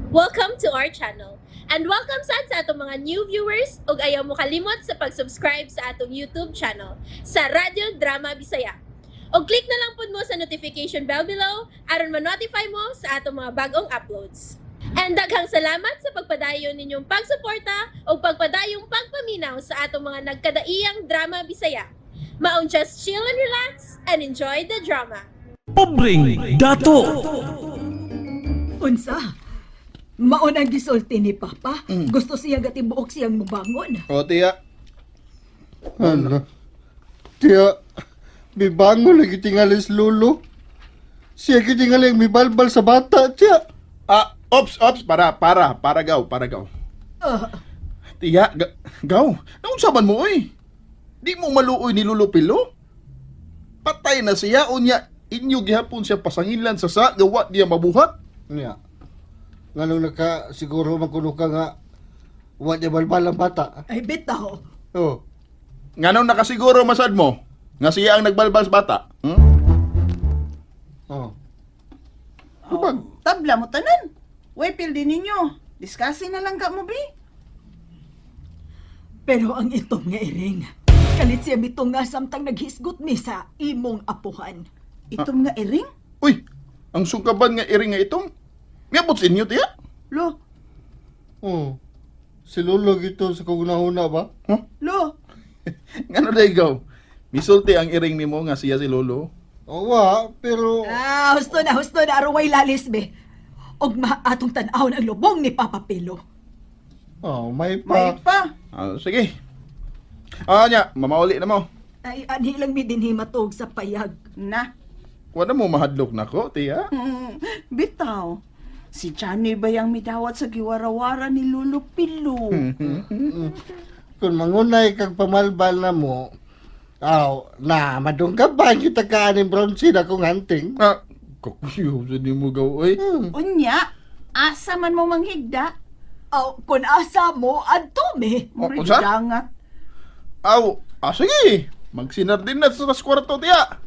Welcome to our channel. And welcome sad sa atong mga new viewers ug ayaw mo kalimot sa pag-subscribe sa atong YouTube channel sa Radyo Drama Bisaya. Og click na lang pud mo sa notification bell below aron ma-notify mo sa atong mga bagong uploads. And daghang salamat sa pagpadayon ninyong pagsuporta ug pagpadayong pagpaminaw sa atong mga nagkadaiyang drama Bisaya. Maong just chill and relax and enjoy the drama. Pobreng Dato. Unsa? Mao nang gisulti ni Papa. Gusto siya gatibuok siyang mubangon. O, tiya. Ano? Tiya, mibangon lagi tingali si Lolo. Siya gitingali ang mibalbal sa bata, tiya. Ah, ops, ops, para, para, para gaw, para gaw. Ah, Tiya, gaw, naunsa man mo, oy? Di mo maluoy ni Lolo Pilo? Patay na siya, unya, inyo gihapon siya pasanginlan sa sa, gawa niya mabuhat. Niya. Nganong naka, siguro magkuno ka nga, wa niya balbal ang bata. Ay bitaw. Oh. Nganong nakasiguro masad mo, nga siya ang nagbalbal sa bata? Hmm? Oh. Oh, tabla mo tanan. Way pildi ninyo. Discussing na lang ka mo, bi. Pero ang itong nga iring. Kalit siya bitong nga samtang naghisgot mi sa imong apuhan. Itom nga iring? Uy, ang sungkaban nga iring nga itong, miabot sa inyo, tiya? Lo, Oh. Si Lolo gito sa kagunahuna ba? Huh? lo. Ngano day gaw? Misulti ang iring nimo nga siya si Lolo. Oh, wa, pero. Ah, husto na aron way lalis be. Og maatong tan-awon ang lubong ni Papa Pilo. Oh, may May pa. pa. Ah, sige. Ah, nya, mamauli na mo. Ay anhi lang mi dinhi matuog sa payag. Na. Wala mo mahadlok nako, tiya. Bitaw. Si Johnny ba yung midawat sa giwarawara ni Lolo Pilo? Kung mangunay kag pamalbal na mo, aw, na, madunggaban kita ka aning brown seed akong hunting. Ah, kakuyo sa ni mo gaw, oy. Unya, asa man mo manghigda? Aw, kun asa mo adto mi. Oh, Murag unsa? dangat. Aw, ah, sige. Magsinar din na sa kwarto, tiya.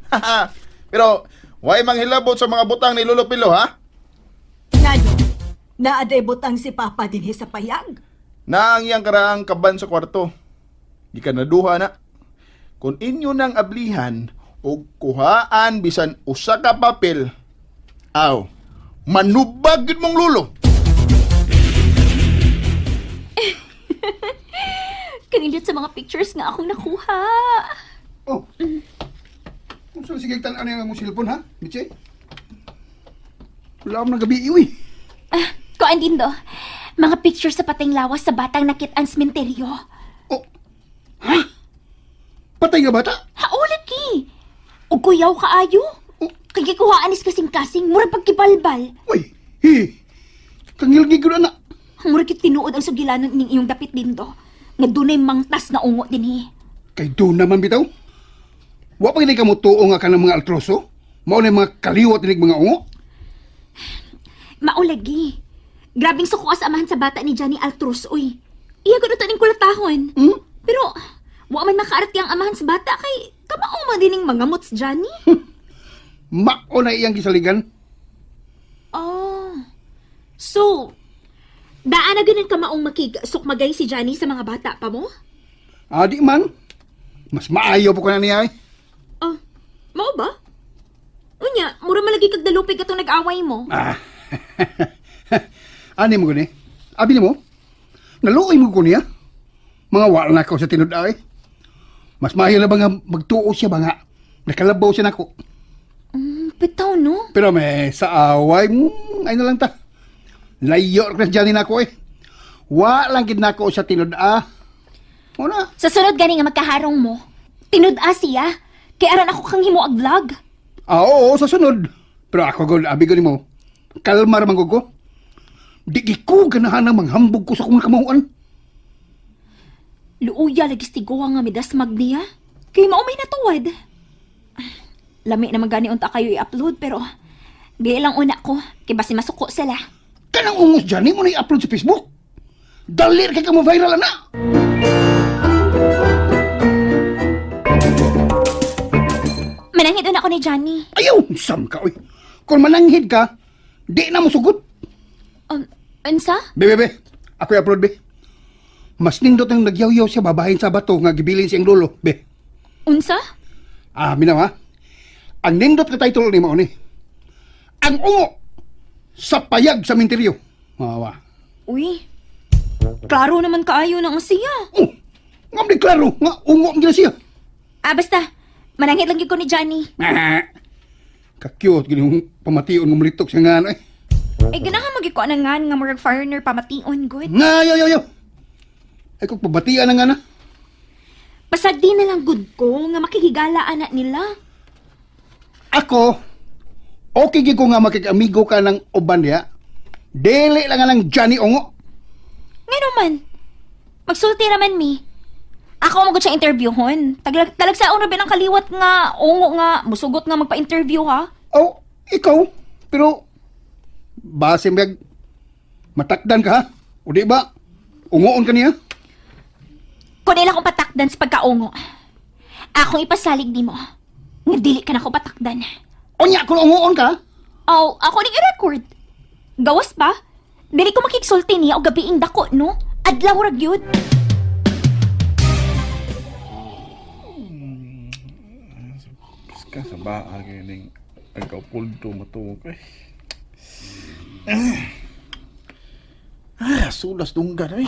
Pero, why manghilabot sa mga butang ni Lolo Pilo, ha? Ngano? Naaday butang si Papa dinhi sa payag. Naang iyang karaang kaban sa kwarto. Gikan na duha na. Kung inyo nang ablihan o kuhaan bisan usa ka papel, aw, manubag yun mong lulo. Kanindot sa mga pictures nga akong nakuha. Oh. Kung saan sige tan ano yung among cellphone ha? Mitche? Wala akong nagabi uy. Ah, kuan din do. Mga pictures sa pateng lawas sa batang nakit-an sementeryo. Oh. Ha? Patay nga bata? Haulit ki. O kuyaw kaayo. Oh. Kay gikuhaan is kasing-kasing, murag pagkibalbal. Uy. Hi. Kangilgi ko na. Murag kit tinuod ang sugilanon ning iyong dapit dindo. Nga dunay mangtas nga ungo dinhi. Kay doon naman bitaw. Wa pa gini ka mo tuo nga kanang mga altroso? Mao na yung mga kaliwat inig mga ungo? Maulagi. Grabing suko sa amahan sa bata ni Johnny Altrus, uy. Iya gud ning kulatahon. Hmm? Pero wa man makaarti ang amahan sa bata kay kamao man dining mga mots Johnny. Mao na iyang gisaligan. Oh. So, daan na ganun kamaong makigsukmagay si Johnny sa mga bata pa mo? Ah, di man. Mas maayo po ka na niya eh. Oh, mao ba? Unya, mura malagi kag dalupig atong nag-away mo. Ah. Ani mo gani? Abi nimo? Naluoy mo ko niya. Mga wala na ako sa tinud ay. Mas maayo na ba nga magtuo siya ba nga? Nakalabaw siya nako. Bitaw, no? Pero may sa away, ay na lang ta. Layo ra dyan nako eh. Wa lang gid nako sa tinud ah. Una. Sa sunod gani nga magkaharong mo, tinud-a siya. Kay aron ako kang himuag vlog. Ah, oo, sa sunod. Pero ako gud abi ko nimo. Kalma ra man gud ko. Di gi ko ganahan ang manghambog ko sa akong kamahuan. Luuya lagi stigowa nga midasmag niya. Kay mao may natuwad. Lami naman gani unta kayo i-upload pero gaya lang una ko kay basi masuko sila. Kanang ungos dyan, mo na i-upload sa Facebook. Dali ra kay ka mo viral ana. Mananghid una ko ni Johnny. Ayaw, sam ka oy. Kung mananghid ka, di na mo sugot. Unsa? Be, be, be. Ako i-upload, be. Mas nindot ang nagyaw-yaw siya babahin sa bato nga gibilin siyang lolo, be. Unsa? Ah, minaw ha. Ang nindot ka title ni mao ni. Ang ungo sa payag sa minteryo. Mawa. Uy. Klaro naman kaayo na ang siya. Oh, ngam di klaro nga ungo ang gina siya. Ah, basta. Manangit lang gyud ko ni Johnny. Ah. Ka-cute gini yung pamation nga mulitok siya nga ano eh. Eh, ganahan magyud ko anang ngan nga murag foreigner pamation good. Nga, yo, yo, yo. Ay, kung pabatian na nga na. Basta di na lang good ko nga makihigala ana nila. Ako, okay gid ko nga makikamigo ka ng uban diha. Dili lang nga ng Johnny Ongo. Ngano man? Magsulti raman mi. Ako mo gud siya interviewhon. Taglag talagsaon ra ba ng kaliwat nga ungo nga musugot nga magpa-interview ha. Oh, ikaw. Pero, base mag matakdan ka ha? O di ba? Ungoon ka niya? Kun ila kong patakdan sa pagkaungo. Akong ipasalig nimo. Nga dili ka na ko patakdan. Unya, kung ungoon ka, Aw, ako ning i-record. Gawas pa? Dili ko makigsulti niya og gabiing dako, no? Adlaw ra gyud. Ka sa baa kining agkapulto matuog ay. Ah, sulas dunggan ay.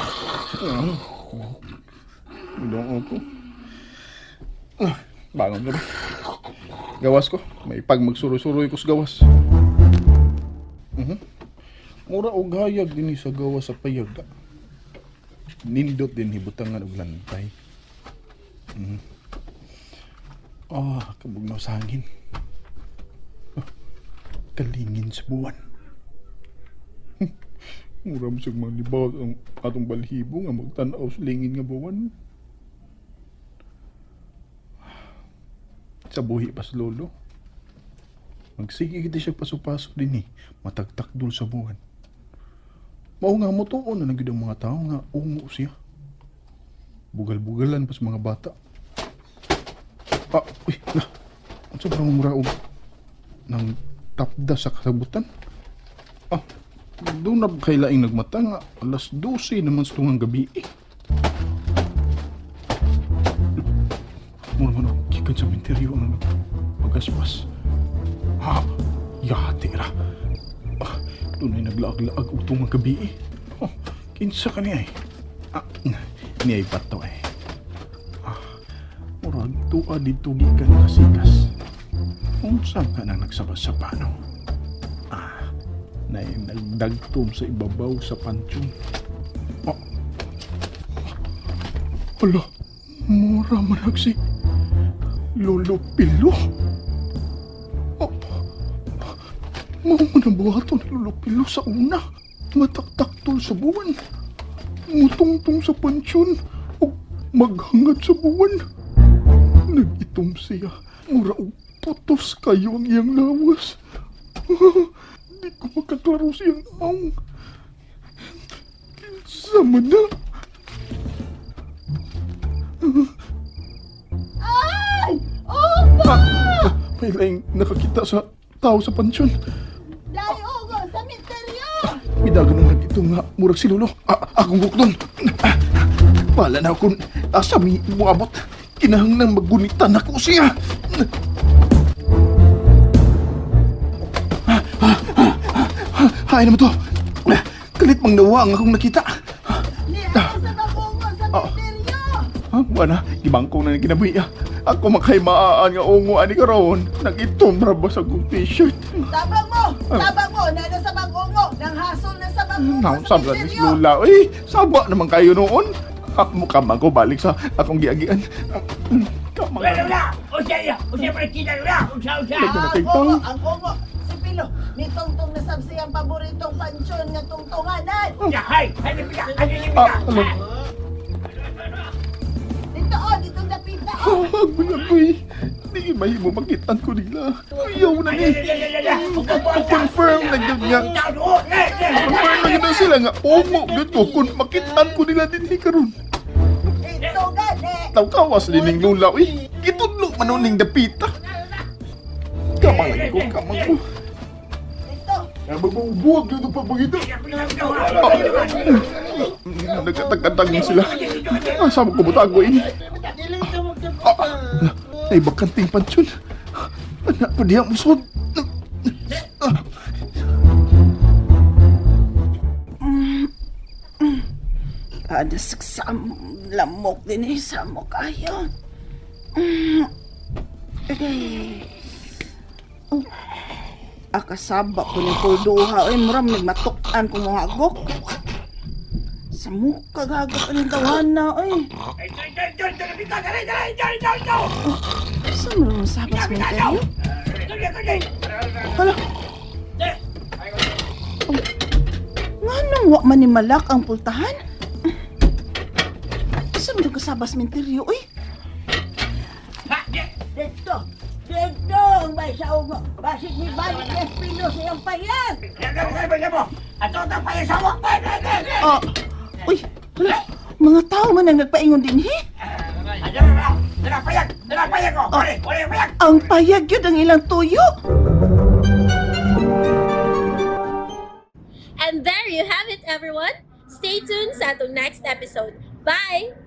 Dong ko. Ah, bangon na ba? Gawas ko. May pag magsuroy-suroy ko sa gawas. Mhm. Mura og hayag dinhi sa gawas sa payag. Nindot din hibutangan og lantay. Mhm. Ah, kabugnaw sa hangin. Ah, kalingin sa buwan. Mura mo siyang manglibaw ang atong balhibo nga magtan-aw sa lingin nga buwan. Sa buhi pas lolo. Magsige kita siya paso-paso din eh. Matagtakdol sa buwan. Mao nga mo tuon na nagyud ang mga tao nga ungo siya. Bugal-bugalan pa sa mga bata. Ah, uy, na. Ang sobrang mura og ng tapda sa kasabutan. Ah, doon na kay laing nagmata nga alas 12 naman sa tungang gabi eh. Mura man ako, gikan sa menteryo ang pagaspas. Ha, yati ra. Ah, doon ay naglaag-laag og tungang gabi eh. Oh, kinsa ka niya eh. Ah, niya ay bato eh. Ah, murag tuwa dito gikan kasikas. Unsa ka nang nagsaba-saba no? Ah, na nagdagtom sa ibabaw sa pansyon. Oh. Ala, mura man si Lolo Pilo. Oh, mao man ang buhaton ni Lolo Pilo sa una. Mataktaktol sa buwan. Mutungtong sa pansyon. O maghangad sa buwan. Nag-itom siya. Mura og putos kayo ang iyang lawas. Di ko makaklaro siyang maong. Kinsa man na. Ay! Ungo! Ah, may laing nakakita sa tao sa pansyon. Dai ungo sa misteryo! Midagan nang nag-itom nga murag si Lolo. Ah, akong bukton. Ah, bala na akong asa mi muabot. Kinahanglan maggunitan ako siya. Ah, ah, ah, ah, ah, Hay naman to. Ah, kalit mang nawa ang akong nakita. Ni ako sa ungo sa Ah. misteryo! Ha, wala. Gibangkong na ginabuhi. ah. Ako makay maaan nga ungo ani karon. Nag-itom ra ba sa akong t-shirt? Tabang mo! Tabang mo! Nana sa ungo! Nang hasol na sa ungo Naon sa sa ni misteryo! Lola. Uy, saba naman kayo noon. Ah, mukha man ko balik sa akong giagian. Ah, Kamang. Lola, usa ya, usa partida Lola, usa usa. Ang ungo! Ang ungo! Si Pilo, ni Tungtong na sab siyang paboritong pansyon nga tungtunganan! Usa hay, hay limita, hay limita. Ah, ano? Dito oh, dito dapita oh! Ah, bunagoy. Di mahimo makitaan ko nila. Ayaw na ni. Confirm na gyud nga. Confirm na gyud na sila nga ungo gyud ko kung makitaan ko nila dinhi karon. Ito gani! Tawkawas din ning lula uy. Gitudlo man ning dapita. Kamang lagi ko, kamang ko. Dito! Mabubuwag yun ang pagpangita. Nagkatag-katag sila. Asa mo kumutago ini? Ah, ay, bakanting pansyon. Anak ko diha musod. Kada saksam lamok din eh, samok ayo. Okay. Oh. Akasaba ko ni Pulduha. Ay, muram nagmatukan ko mga agok. Sa muka gagok ang tawana, ay. Sa mo naman sabas mo tayo? Hala. Oh. Nga nung wa man ni Malak ang pultahan? Sa mo kasabas menteryo, uy? Dito! Dito! Ang may saog mo! Basig ni Balik Espino sa iyong payag! Ah, uy, hala. Mga tao man ang nagpaingon din, he? Ang payag yun ang ilang tuyo. And there you have it, everyone. Stay tuned sa atong next episode. Bye!